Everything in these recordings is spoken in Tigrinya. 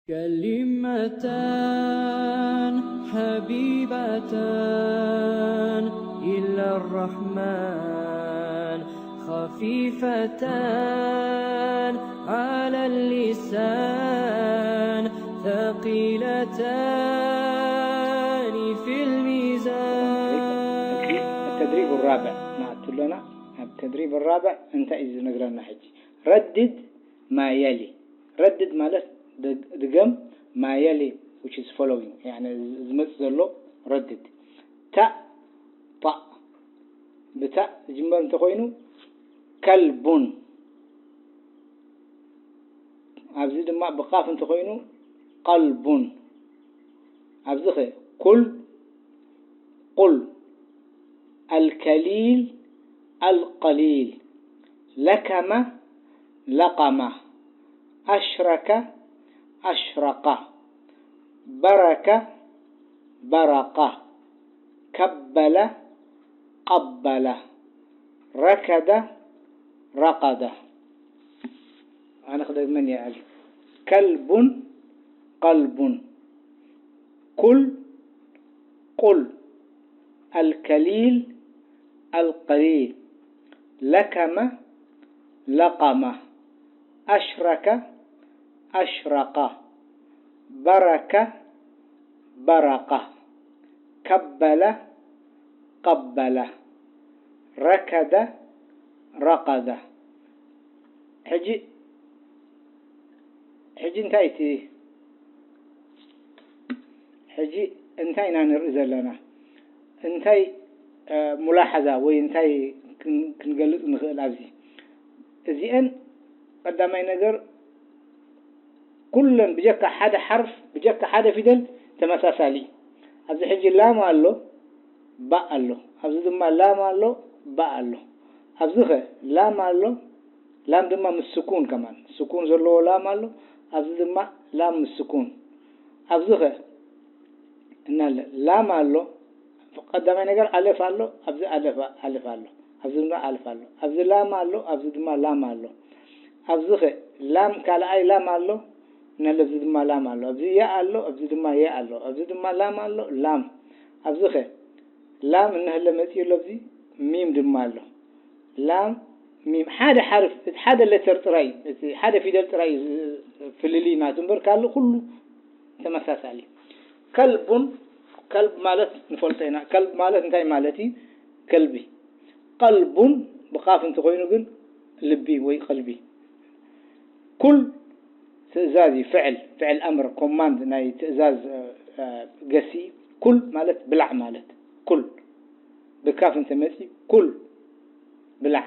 كلمتان حبيبتان إلى الرحمن، خفيفتان على اللسان، ثقيلتان في الميزان. التدريب الرابع نعتلنا. التدريب الرابع أنت إذا نقرأنا حجي. ردد ما يلي. ردد ማለት ድግ- ድገም ما يلي، which is following، يعني ዝመጽእ ዘሎ ردድ። ታእ ጣእ ብታእ ዝጅመር እንተኾይኑ ከልቡን፣ ኣብዚ ድማ ብቃፍ እንተኾይኑ ቀልቡን። ኣብዚ ኸ ኩል ቁል الكليل القليل لكم لقم أشرك أشرق برك برق كبل قبل ركد رقد. أنا أخذ من يعرف كلب قلب كل قل الكليل القليل لكم لقم أشرك أشرق برك برق كبل قبل ركد رقد. ሕጂ ሕጂ እንታይ እቲ ሕጂ እንታይ ኢና ንርኢ ዘለና? እንታይ ሙላሓዛ ወይ እንታይ ክንገልጽ ንኽእል ኣብዚ? እዚአን ቀዳማይ ነገር ኩለን ብጀካ ሓደ ሓርፍ ብጀካ ሓደ ፊደል ተመሳሳሊ። ኣብዚ ሕጂ ላም ኣሎ፣ ባእ ኣሎ። ኣብዚ ድማ ላም ኣሎ፣ ባእ ኣሎ። ኣብዚ ኸ ላም ኣሎ፣ ላም ድማ ምስ ስኩን ከማን ስኩን ዘለዎ ላም ኣሎ። ኣብዚ ድማ ላም ምስ ስኩን። ኣብዚ ኸ እናለ ላም ኣሎ። ቀዳማይ ነገር ኣለፍ ኣሎ። ኣብዚ ኣለፍ ኣለፍ ኣሎ። ኣብዚ ድማ ኣለፍ ኣሎ። ኣብዚ ላም ኣሎ። ኣብዚ ድማ ላም ኣሎ። ኣብዚ ኸ ላም ካልኣይ ላም ኣሎ። እናለ ኣብዚ ድማ ላም ኣሎ። ኣብዚ ያ ኣሎ። ኣብዚ ድማ ያ ኣሎ። ኣብዚ ድማ ላም ኣሎ። ላም ኣብዚ ኸ ላም እናህለ መጺኡ ኣሎ። ኣብዚ ሚም ድማ ኣሎ። ላም ሚም ሓደ ሓርፍ እቲ ሓደ ሌተር ጥራይ እቲ ሓደ ፊደል ጥራይ ፍልልይ ናቱ እምበር ካልእ ኩሉ ተመሳሳሊ። ከልቡን ከልብ ማለት ንፈልጦ ኢና። ከልብ ማለት እንታይ ማለት እዩ? ከልቢ። ቀልቡን ብቃፍ እንተኾይኑ ግን ልቢ ወይ ቀልቢ። ኩል ትእዛዝ እዩ። ፍዕል ፍዕል ኣምር ኮማንድ ናይ ትእዛዝ ገሲ። ኩል ማለት ብላዕ ማለት ኩል ብካፍ እንተመፂ ኩል ብላዕ።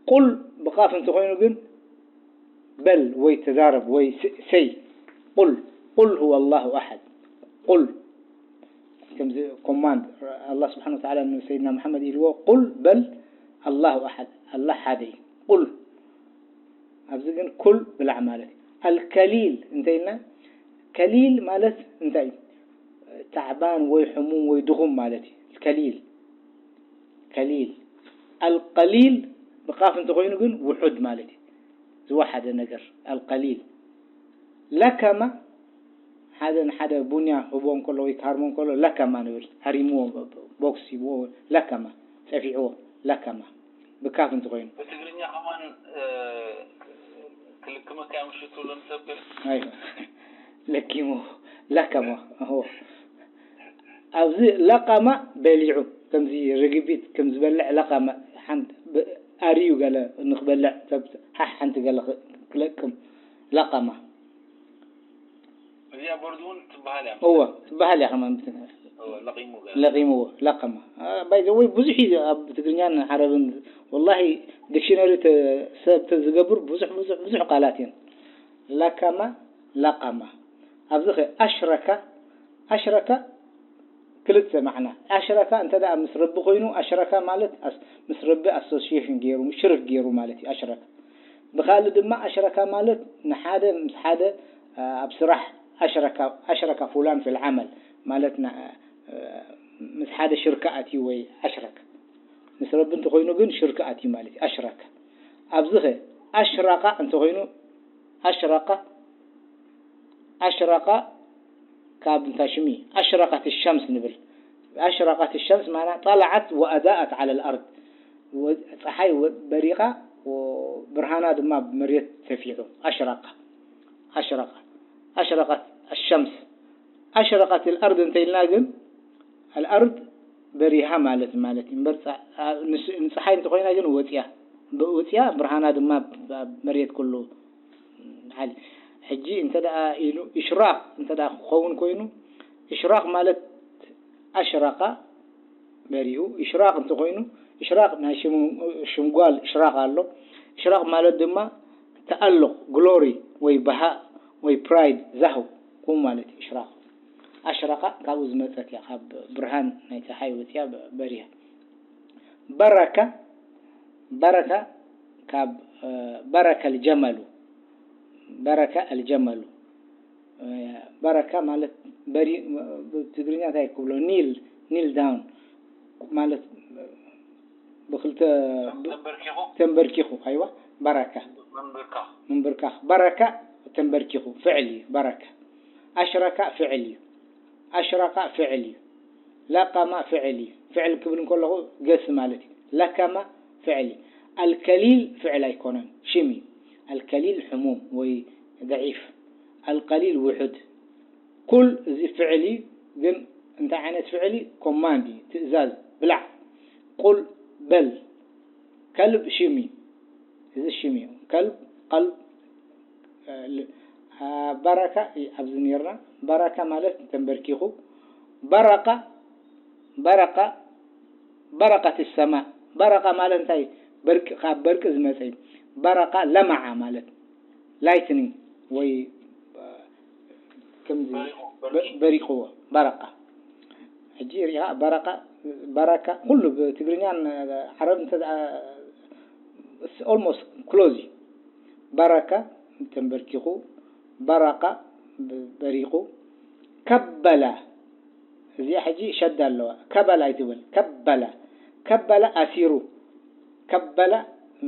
ቁል ብቃፍ እንተኾይኑ ግን በል ወይ ተዛረብ ወይ ሰይ። ቁል ቁል هو الله أحد ቁል ከምዚ ኮማንድ ኣላህ ስብሓን ወተዓላ ንሰይድና መሓመድ ኢልዎ ቁል በል ኣላሁ ኣሓድ ኣላህ ሓደ እዩ። ቁል ኣብዚ ግን ኩል ብላዕ ማለት እዩ። ኣልከሊል እንተይልና ከሊል ማለት እንታይ እዩ? ታዕባን ወይ ሕሙም ወይ ድኹም ማለት እዩ። ከሊል ከሊል ኣልቀሊል ብቃፍ እንተኾይኑ ግን ውሑድ ማለት እዩ። ዝወሓደ ነገር ኣልቀሊል። ለከማ ሓደ ንሓደ ቡንያ ክህቦ እንከሎ ወይ ክሃርሞ እንከሎ ለከማ ንብል። ሃሪምዎ ቦክስ ሂብዎ ለከማ ጸፊዕዎ ለከማ ብካፍ እንተኾይኑ። ብትግርኛ ከማን ክልክመካ እዮም ሽቱ ለምሰብል። ኣይ ለኪሙ ለከማ እሆ ኣብዚ ለቀማ በሊዑ ከምዚ ርግቢት ከም ዝበልዕ ለቀማ ሓንቲ ኣርዩ ገለ ንክበልዕ ሰብ ሓሕ ሓንቲ ገለ ክለቅም ለቀማ። እዚኣ በርዱ እውን ትበሃል እያ። እወ ትበሃል እያ ከማን ብትግርኛ። እወ ለቂሙ ገለ። ለቂምዎ ለቀማ። ባይ ዘ ወይ ብዙሕ እዩ ኣብ ትግርኛን ዓረብን ወላሂ ዲክሽነሪ ሰብ ተዝገብር ብዙሕ ብዙሕ ብዙሕ ቃላት እየን። ለከማ ለቀማ ኣብዚ ኸ ኣሽረካ ኣሽረካ ክልተ ማዕና ኣሽረካ እንተ ደኣ ምስ ረቢ ኮይኑ ኣሽረካ ማለት ምስ ረቢ ኣሶሲሽን ገይሩ ሽርክ ገይሩ ማለት እዩ ኣሽረካ። ብኻልእ ድማ ኣሽረካ ማለት ንሓደ ምስ ሓደ ኣብ ስራሕ ኣሽረካ ኣሽረካ ፉላን ፊል ዓመል ማለት ምስ ሓደ ሽርካ ኣትዩ ወይ ኣሽረክ ምስ ረቢ እንተኮይኑ ግን ሽርካ ኣትዩ ማለት እዩ ኣሽረካ። ኣብዚ ኸ ኣሽረቃ እንተኮይኑ ኣሽረቃ ኣሽረቀ ካብ እንታይ ሽሚ ኣሽረቀት ሸምስ ንብል። ኣሽረቀት ሸምስ ማና ጠለዓት ወኣዳኣት ዓለ ልኣርድ። ወ-፣ ፀሓይ ወ-፣ በሪቓ ወ-፣ ብርሃና ድማ ብመሬት ተፊዑ። ኣሽረቀ። ኣሽረቀ። ኣሽረቀት ሸምስ። ኣሽረቀት ልኣርድ እንተ ኢልና ግን ኣልኣርድ በሪሃ ማለት ማለት እዩ። እምበር ጸ-፣ ኣ-፣ ንስ-፣ ንፀሓይ እንተኾይና ግን ወፅያ። ብ-፣ ወፅያ ብርሃና ድማ ኣብ መሬት ኩሉ ሓሊ። ሕጂ እንተ ደኣ ኢሉ ኢሽራቅ እንተ ደኣ ክኸውን ኮይኑ፣ ኢሽራቅ ማለት ኣሽረቃ በሪሁ፣ ኢሽራቅ እንተኾይኑ፣ ኢሽራቅ ናይ ሽም-፣ ሽም ጓል ኢሽራቅ ኣሎ። ኢሽራቅ ማለት ድማ ተኣልቕ፣ ግሎሪ ወይ በሃእ ወይ ፕራይድ፣ ዛህው፣ ከምኡ ማለት እዩ ኢሽራቅ። ኣሽረቃ ካብኡ ዝመጸት እያ፣ ካብ ብርሃን ናይ ጸሓይ ወጺኣ በ-፣ በሪሃ። በረከ፣ በረከ ካብ፣ እ፣ በረከ ኣልጀመሉ፣ በረከ ኣልጀመሉ። እ፣ በረከ ማለት በሪ-፣ ብትግርኛ እንታይ ክብሎ? ኒል፣ ኒል ዳውን ማለት ብክልተ ብ-፣ ተንበርኪኹ? ተንበርኪኹ፣ ኣይዋ፣ በረከ። ምንብርካኽ። ምንብርካኽ። በረከ ተንበርኪኹ፣ ፍዕል እዩ፣ በረከ። ኣሽረካ ፍዕል እዩ። ኣሽረካ ፍዕል እዩ። ለቀማ ፍዕል እዩ። ፍዕል ክብል እንከለኹ ገስ ማለት እዩ። ለከማ ፍዕል እዩ። ኣልከሊል ፍዕል ኣይኮነን፣ ሽም እዩ። ኣልከሊል ሕሙም ወይ ደዒፍ። ኣልቀሊል ውሑድ። ኩል እዚ ፍዕል እዩ፣ ግን እንታይ ዓይነት ፍዕል እዩ? ኮማንድ እዩ፣ ትእዛዝ፣ ብላዕ። ቁል በል። ከልብ ሽም እዩ። እዚ ሽም እዩ። ከልብ፣ ቀልብ፣ እ፣ ል-፣ አ፣ በረካ እ፣ ኣብዚ ነርና። በረካ ማለት ተንበርኪኹ። በረቃ፣ በረቃ፣ በረቀት ሰማ። በረቃ ማለት እንታይ? በርቂ፣ ካብ በርቂ ዝመጸ እዩ። በረቃ ለመዓ ማለት ላይትኒንግ ወይ፣ እ፣ ከምዚ በሪቑ፣ በ-፣ በሪቑ። በሪቕዎ። በረቃ። ሕጂ ሪኢኻ በረቃ፣ በረካ፣ ኩሉ ብትግርኛን ዓረብ እንተ ደኣ፣ it's almost close እዩ። በረካ፣ ተንበርኪኹ፣ በረቃ፣ ብ-፣ በሪቑ፣ ከበላ፣ እዚኣ ሕጂ ሸዳ ኣለዋ። ከበላ ኣይትበል፣ ከበላ። ከበላ ኣሲሩ። ከበላ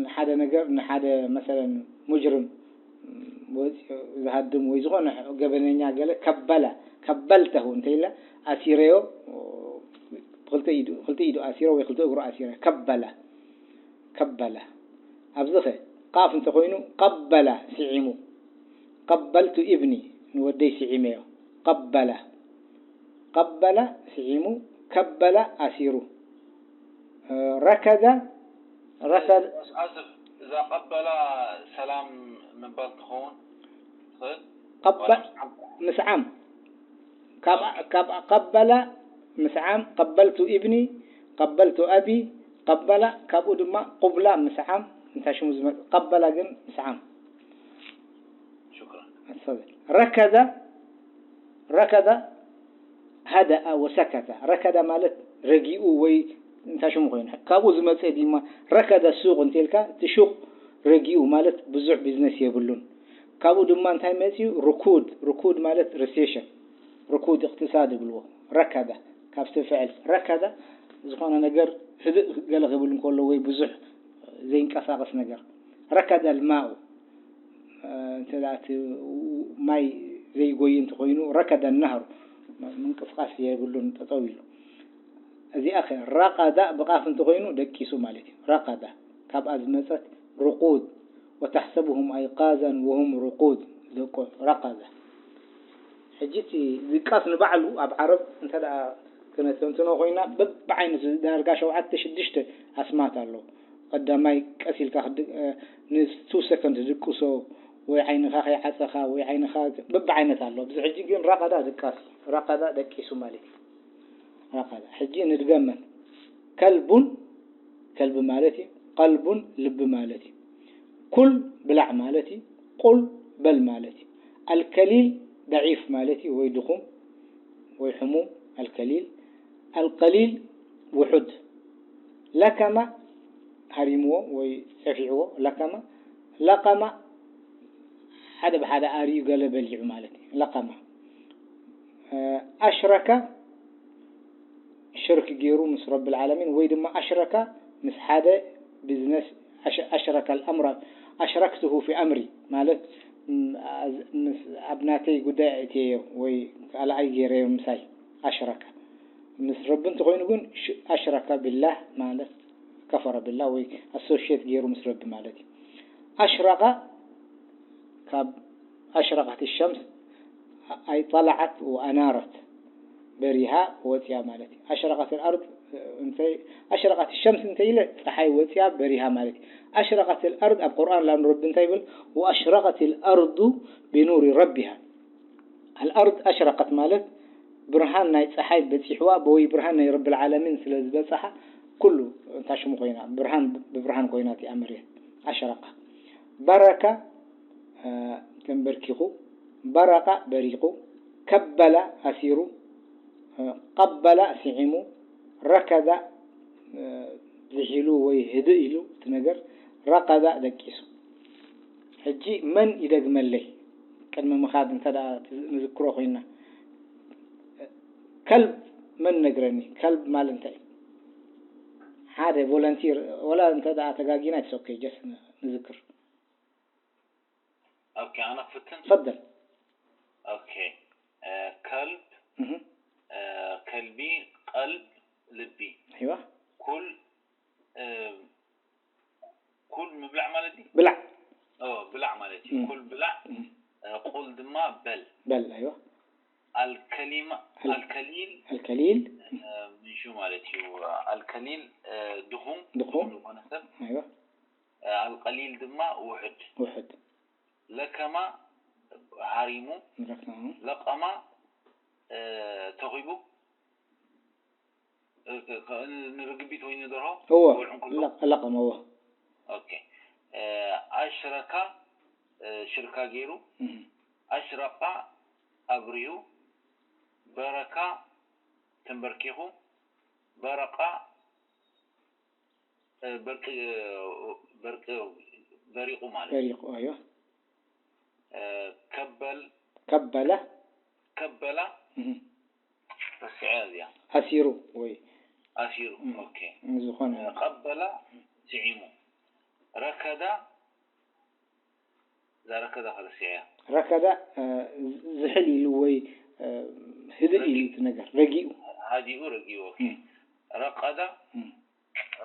ንሓደ ነገር፣ ንሓደ መሰለን ሙጅርም ወፂኡ ዝሃድም ወይ ዝኾነ ገበነኛ ገለ ከበላ፣ ከበልተሁ እንተ ኢለ ኣሲረዮ፣ ብክልተ ኢዱ፣ ክልተ ኢዱ ኣሲረ ወይ ክልተ እግሩ ኣሲረ። ከበላ፣ ከበላ። ኣብዚ ኸ ቃፍ እንተኾይኑ ቀበላ፣ ስዒሙ። ቀበልቱ ኢብኒ፣ ንወደይ ስዒመዮ። ቀበላ። ቀበለ ስዒሙ፣ ከበለ ኣሲሩ። ረከደ፣ ረከደ። ኣስፍ፣ እዛ ቀበላ ሰላም ምባል ትኸውን ትኽእል? ቀበ-፣ ዋላ ምስዓም? ምስዓም። ካብ፣ ኦኬ። ካብ ቀበለ ምስዓም፣ ቀበልቱ ኢብኒ፣ ቀበልቱ ኣቢ፣ ቀበለ፣ ካብኡ ድማ ቁብላ ምስዓም፣ እንታይ ሽሙ ዝመጽእ? ቀበለ ግን ምስዓም። ሹክራን። ኣትፈደል። ረከደ፣ ረከደ፣ ሃደኣ ወሰከተ። ረከደ ማለት ረጊኡ ወይ እንታይ ሽሙ ኮይኑ። ካብኡ ዝመጸ ድማ ረከደ ሱቅ እንተልካ፣ እቲ ሹቅ ረጊኡ ማለት ብዙሕ ቢዝነስ የብሉን። ካብኡ ድማ እንታይ መጺኡ? ርኩድ። ርኩድ ማለት ሪሴሽን። ርኩድ እቅትሳድ ይብልዎ። ረከደ፣ ካብቲ ፍዕል ረከደ፣ ዝኾነ ነገር ህድእ ገለ ክብል እንከሎ ወይ ብዙሕ ዘይንቀሳቐስ ነገር። ረከደ ልማኡ፣ እ፣ እንተ ደኣ እቲ ማይ ዘይጎይ እንተኾይኑ፣ ረከደ ነህሩ፣ ምንቅስቃስ የብሉን፣ ጠጠው ኢሉ። እዚኣ ኸ ረቀደ ብቃፍ እንተኾይኑ ደቂሱ ማለት እዩ። ረቀደ፣ ካብኣ ዝመጸት ርቁድ፣ ወተሕሰብሁም ኣይቃዘን ወሁም ርቁድ፣ ደቆ ረቀደ። ሕጂ እቲ ድቃስ ንባዕሉ ኣብ ዓረብ እንተ ደኣ ክነተንትኖ ኮይና፣ በብዓይነቱ ዳርጋ ሸውዓተ ሽዱሽተ ኣስማት ኣሎ። ቀዳማይ ቀስ ኢልካ ክድ-፣ እ፣ ን ቱ ሰከንድ ትድቅሶ፣ ወይ ዓይንኻ ከይዓጸኻ፣ ወይ ዓይንኻ በብዓይነት ኣሎ። ኣብዚ ሕጂ ግን ረቀዳ ድቃስ እዩ። ረቀዳ ደቂሱ ማለት እዩ። ረቀዳ። ሕጂ ንድገመን። ከልቡን፣ ከልቢ ማለት እዩ። ቀልቡን፣ ልቢ ማለት እዩ። ኩል፣ ብላዕ ማለት እዩ። ቁል፣ በል ማለት እዩ። ኣልከሊል፣ ደዒፍ ማለት እዩ፣ ወይ ድኹም፣ ወይ ሕሙም፣ ኣልከሊል። ኣልቀሊል፣ ውሑድ። ለከመ፣ ሃሪምዎ ወይ ጸፊዕዎ፣ ለከመ። ለቀመ፣ ሓደ ብሓደ ኣርዩ ገለ በሊዑ ማለት እዩ። ለቀመ። እ፣ ኣሽረከ፣ ሽርክ ገይሩ ምስ ረብል ዓለሚን፣ ወይ ድማ ኣሽረከ ምስ ሓደ ቢዝነስ፣ ኣሽ-፣ ኣሽረከ ኣልኣምረ፣ ኣሽረክትሁ ፊ ኣምሪ ማለት ም፣ ኣዝ-፣ ምስ፣ ኣብ ናተይ ጉዳይ ኣእትየዮ ወይ ካልኣይ ገይረዮ ምሳይ ኣሽረከ። ምስ ረቢ እንተኾይኑ ግን ሽ-፣ ኣሽረከ ቢላህ ማለት ከፈረ ቢላህ ወይ ኣሶሽየት ገይሩ ምስ ረቢ ማለት እዩ። ኣሽረቀ ካብ ኣሽረቀት ሸምስ ኣይ ጠለዓት ወኣናረት በሪሃ ወፅያ ማለት እዩ። ኣሽረቀት ኣልኣርድ እንተ-፣ ኣሽረቀት ሸምስ እንተ ኢለ ፀሓይ ወፅያ በሪሃ ማለት እዩ። ኣሽረቀት ኣልኣርድ ኣብ ቁርኣን ላብ ንረቢ እንታይ ይብል? ወኣሽረቀት ኣልኣርዱ ቢኑሪ ረቢሃ። ኣልኣርድ ኣሽረቀት ማለት ብርሃን ናይ ፀሓይ በፂሕዋ፣ ብወይ ብርሃን ናይ ረብል ዓለሚን ስለ ዝበፅሓ ኩሉ እንታይ ሽሙ ኮይና፣ ብርሃን ብብርሃን ኮይና እቲኣ መሬት። ኣሽረቀ። በረከ፣ እ፣ ተንበርኪኹ። በረቀ በሪቑ። ከበለ ኣሲሩ። እ፣ ቀበለ ስዒሙ። ረከደ፣ እ፣ ዝሒሉ ወይ ህድእ ኢሉ እቲ ነገር። ረቀደ ደቂሱ። ሕጂ መን ይደግመለይ? ቅድሚ ምኻድ እንተ ደኣ ንዝክሮ ኮይና። ከልብ መን ነግረኒ? ከልብ ማለት እንታይ? ሓደ ቮለንቲር፣ ወላ እንተ ደኣ ተጋጊና፣ it's okay፣ just ንዝክር። ኦኬ፣ ኣነ ክፍትን። ተፈደል። ኦኬ፣ እ፣ ከልብ፣ እህ። እ፣ ከልቢ፣ ቀልብ፣ ልቢ። ኣይዋ። ኩል፣ እ፣ ኩል ምብላዕ ማለት እዩ? ብላዕ። ኦ፣ ብላዕ ማለት እዩ። እም። ኩል ብላዕ። እም። እ፣ ቁል ድማ በል። በል፣ ኣይዋ። ኣልከሊማ-፣ ኣል-፣ ኣልከሊል፣ ኣልከሊል። እ፣ ምንሹ ማለት እዩ። ኣልከሊል፣ እ፣ ድኹም፣ ድኹም። ድኹም ዝኾነ ሰብ። ኣይዋ። እ፣ ኣልቀሊል ድማ ውሑድ። ውሑድ። ለከማ ሃሪሙ። ለከማ። ለቀማ፣ እ፣ ተኺቡ። እ፣ እ፣ እ፣ ንርግቢት ወይ ንደርሆ እወ፣ ክበልዑ እንከለዉ? ለቀ-፣ ለቀማ፣ እወ። ኦኬ። እ፣ ኣሽረካ፣ እ፣ ሽርካ ገይሩ። እህ። ኣሽረቃ ኣብሪሁ። በረካ ተንበርኪኹ። በረቃ፣ እ፣ በርቂ፣ እ፣ በርቂ በሪቑ ማለት እዩ። በሪቑ፣ ኣይዋ። እ፣ ከበል-፣ ከበለ። ከበላ እህ። ረሲዐ እዚኣ። ኣሲሩ ወይ ኣሲሩ፣ እም፣ ኦኬ። ዝኾነ። እ፣ ቀበላ ስዒሙ። ረከዳ፣ እዛ ረከዳ ከረሲዐ እያ። ረከዳ፣ እ፣ ዝሕል ኢሉ ወይ፣ እ፣ ህድእ ኢሉ ረጊኡ። እቲ ነገር፣ ረጊኡ። ሃዲኡ ረጊኡ፣ ኦኬ። እም። ረቀዳ፣ እም።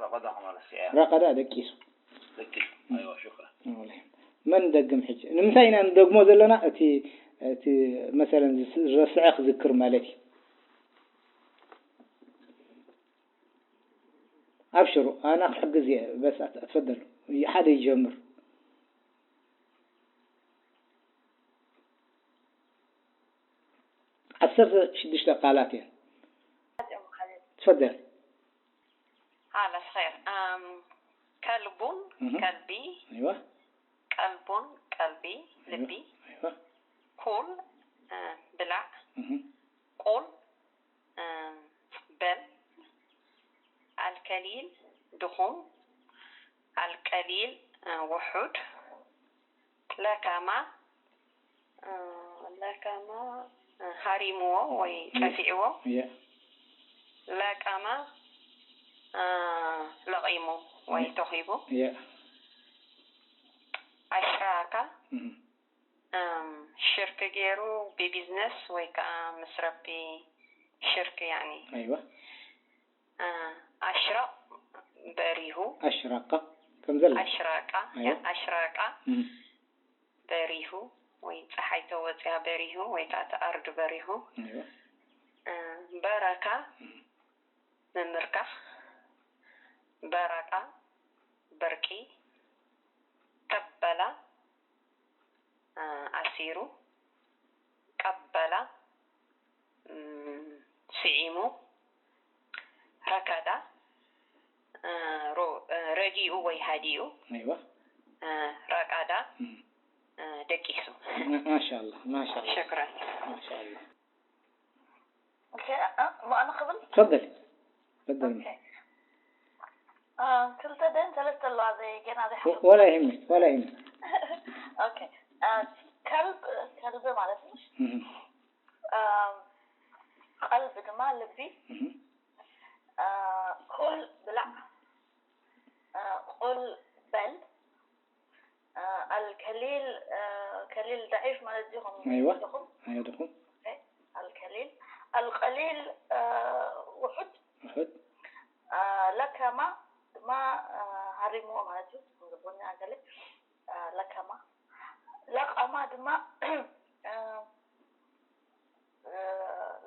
ረቀዳ ከማን ረሲዐ እያ። ረቀዳ ደቂሱ። ደቂሱ። እም። ኣይዋ፣ ሹክራን። ወላ። መን ደግም ሕጂ? ንምንታይ ኢና ንደግሞ ዘለና? እቲ፣ እቲ መሰለን ዝስ-፣ ዝረስዐ ክዝክር ማለት እዩ። ኣብሽሩ፣ ኣና ክሕግዝ እየ፣ በስ ኣት-፣ ኣትፈደሉ። ሓደ ይጀምር። ዓሰርተ ሽዱሽተ ቃላት እየን። ትፈደል። خلاص خير. أم، كلب، እህ። ከልቢ። ኣይዋ። ቀልቡን፣ ቀልቢ፣ ኣይዋ። ልቢ። ኣይዋ። ኩል፣ እ፣ ብላዕ። እህ። ቁል፣ እ፣ በል። ኣልከሊል፣ ድኹም። ኣልቀሊል፣ እ፣ ውሑድ። ለከማ፣ እ፣ ለከማ፣ እ፣ ሃሪምዎ ወይ እየ። ጨፊዕዎ። እየ። ለቀማ፣ እ፣ ለቒሙ ወይ እየ። ተኺቡ። እየ። ኣሽራካ፣ እህ። እም፣ ሽርክ ገይሩ ብቢዝነስ ወይ ከዓ ምስ ረቢ ሽርክ፣ ያኒ። ኣይዋ። እ፣ ኣሽረቕ በሪሁ። ኣሽራቃ፣ ከም ዘላ። ኣሽራቃ፣ ኣይዋ። ያ፣ ኣሽራቃ እም። በሪሁ ወይ ፀሓይ ተወፅያ በሪሁ ወይ ከዓ ተኣርዱ በሪሁ። ኣይዋ። እ፣ በረካ እም። ምምርካኽ። በረቃ፣ በርቂ። ከበላ፣ እ፣ ኣሲሩ። ቀበላ፣ እም፣ ስዒሙ። ረከዳ፣ እ፣ ሮ-፣ እ፣ ረጊኡ ወይ ሃዲኡ። ኣይዋ። እ፣ ረቃዳ፣ እም። እ፣ ደቂሱ። ማ-፣ ማሻኣላ፣ ማሻኣላ። ሽክራን። ማሻኣላ። ኦኬ፣ እ፣ ብኣነ ክብል? ተፈደል። ተፈደል። ኦኬ። እ፣ ክልተ ደን ሰለስተ ኣለዋ ዘይ-፣ ገና ዘይሓለፍኩ። ወላ ይህምት፣ ወላ ይህምት። ኦኬ። እ፣ ከልብ፣ ከልቢ ማለት እዩ። እህ። እ፣ ቀልብ ድማ ልቢ። እህ። እ፣ ኩል ብላዕ። እ፣ ቁል በል። እ፣ ኣልከሊል፣ እ፣ ቀሊል ضعيف ማለት ዲኹም ኣይዋ ዲኹም ኣይዋ ዲኹም القليل القليل ውሑድ ውሑድ ለከማ ድማ ሃሪምዎ ማለት እዩ። ትግርኛ ገለ ለከማ ለቀማ ድማ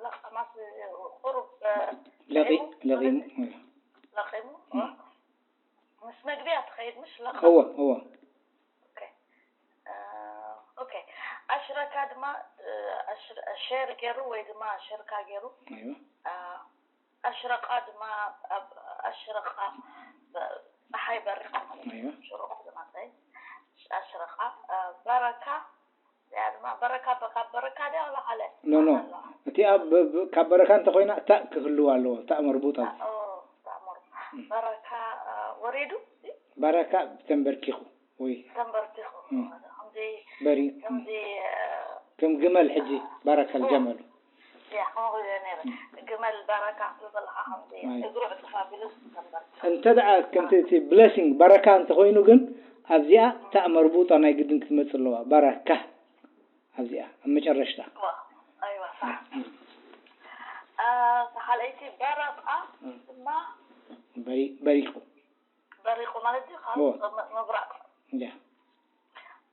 ለቀማ ቁሩብ ለቒ ለቒሙ ለቂሙ ምስ መግቢ ትኸይድ ምሽ ለቀማ እወ እወ ኦኬ ኣሽረካ ድማ ሼር ገይሩ ወይ ድማ ሸርካ ገይሩ ኣይዋ ኣሽረቃ ድማ ኣብ ኣሽረቃ ፀሓይ በሪኻ ማለት እዩ። ኣይዋ ሽሩቕ ዝመፀ ኣሽረቃ በረካ እዚኣ ድማ በረካ በካ በረካ ድያ ወላ ካልእ ኖ ኖ እቲኣ ብ- ብ- ካብ በረካ እንተኮይና ታእ ክህልዋ ኣለዎ። ታእ መርቡጣ ኦ፣ ታእምር በረካ ወሪዱ በረካ ተንበርኪኹ ወይ ተንበርኪኹ እም። ከምዚ በሪ ከምዚ ከም ግመል ሕጂ በረካ الجمل ያ ከምኡ ኢለ ነይረ ግመል በረካ ክትብል ከለካ ከምዚ ኣይ። እግሩ ዕፅፍ ኣቢሉ ተንበርኪኹ እንተ ደኣ ከምቲ እቲ blessing በረካ እንተኮይኑ ግን ኣብዚኣ ታእ መርቡጣ ናይ ግድን ክትመጽእ ኣለዋ። በረካ ኣብዚኣ ኣብ መጨረሽታ ዋ፣ ኣይዋ ሳሕ ካልኣይቲ በረቃ ድማ በሪ- በሪቁ በሪቁ ማለት እዩ ካብ ኦ። መ- ምብራቅ እንጃ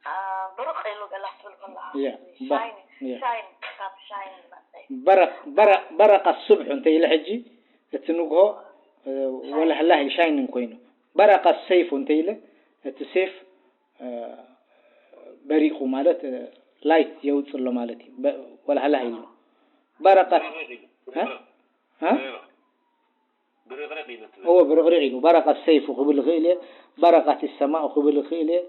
አ፣ ብርቅ ኢሉ ገላ ክትብል ከለካ ያ፣ ባ- ሻይን ያ። ሻይን ካብ ሻይን ዝመፀ እዩ። በረቅ በረቅ በረቃ ሱብሑ እንተ ኢለ ሕጂ እቲ ንግሆ እ፣ ወላህላህ ሻይንን ኮይኑ በረቃ ሰይፉ እንተ ኢለ እቲ ሴፍ እ፣ በሪቁ ማለት እ፣ ላይት የውፅእ ኣሎ ማለት እዩ። በ- ወላህላህ ኢሉ በረቃ እ? እ? ብርቕርቕ ኢሉ ትብል እዎ ብርቕሪቕ ኢሉ በረቀት ሰይፉ ክብል ይኽእል እየ። በረቀት ሰማኡ ክብል ይኽእል እየ።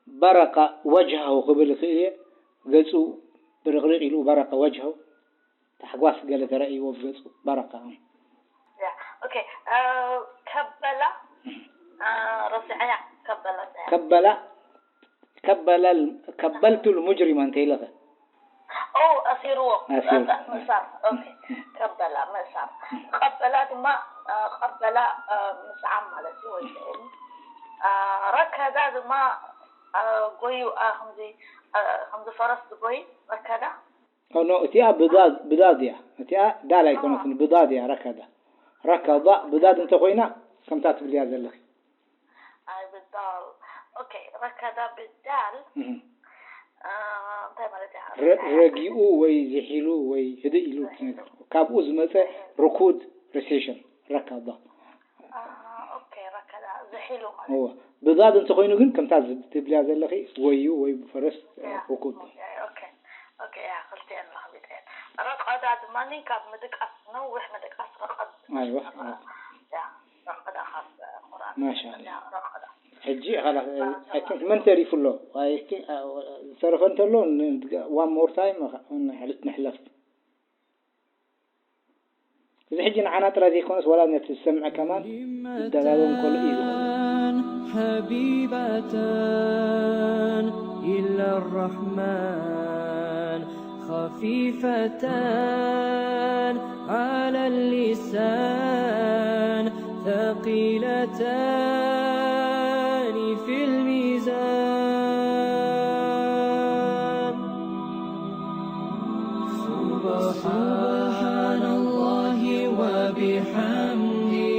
በረቀ ወጅሃሁ ክብል ይኽእል እየ። ገፁ ብርቕሪቕ ኢሉ በረቀ ወጅሃሁ ታሕጓስ ገለ ተራእይዎ ኣብ ገፁ በረቀ ያ ኦኬ አ፣ ከበላ አ፣ ረሲዐያ ከበላ እንታይ እያ? ከበላ ከበላ ከበልቱ ልሙጅሪማ እንተ ኢለኸ ኦ ኣሲርዎ ኣሲሩ። ምእሳር ኦኬ ከበላ ምእሳር ቀበላ ድማ አ፣ ቀበላ አ፣ ምስዓም ማለት እዩ ወይ ስዕል አ፣ ረከዳ ድማ አ፣ ጎዩ አ፣ ከምዚ አ፣ ከምዚ ፈረስ ዝጎይ ረከዳ ኖ እቲኣ ብዳድ ብዳድ እያ። እቲኣ ዳል ኣይኮነትን ብዳድ እያ። ረከዳ ረከዳ ብዳድ እንተኮይና ከምታ ትብልያ ዘለኺ ኣይ ብዳል ኦኬ ረከዳ ብዳል እህ። አ፣ እንታይ ማለት እያ ረ- ረጊኡ ወይ ዝሒሉ ወይ ህድእ ኢሉ ትነግር ካብኡ ዝመፀ ርኩድ ሪሴሽን ረከዳ አ፣ ኦኬ ረከዳ ዝሒሉ ማለት እወ ብዳድ እንተኮይኑ ግን ከምታ ትብልያ ዘለኺ ወዩ ወይ ብፈረስ ርኩድ ኦኬ ኦኬ ያ ክልቲአን ለኽቢጠን ረቀዳ ድማ ካብ ምድቃስ ነዊሕ ምድቃስ ረቀድ ኣይዋ ያ ረቀዳ ካብ ቁርኣን ማሻኣላ ረቀዳ ሕጂ ካላ I think መን ተሪፉ ኣሎ I think ዝተረፈ እንተሎ one more time ንሕለፍ እዚ ሕጂ ንዓና ጥራይ ዘይኮነስ ዋላ ነቲ ዝሰምዐ ከማን ይደጋገም ከሎ እዩ ዝኸውን حبيبتان إلى الرحمن خفيفتان على اللسان ثقيلتان في الميزان سبحان الله وبحمده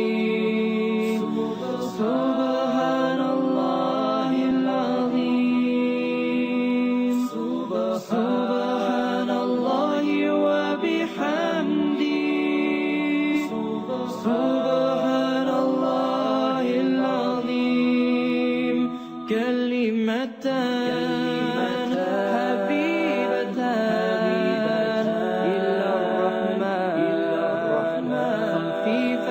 سبحان الله العظيم سبحان الله وبحمده سبحان الله العظيم كلمتان حبيبتان إلى الرحمن خفيفتان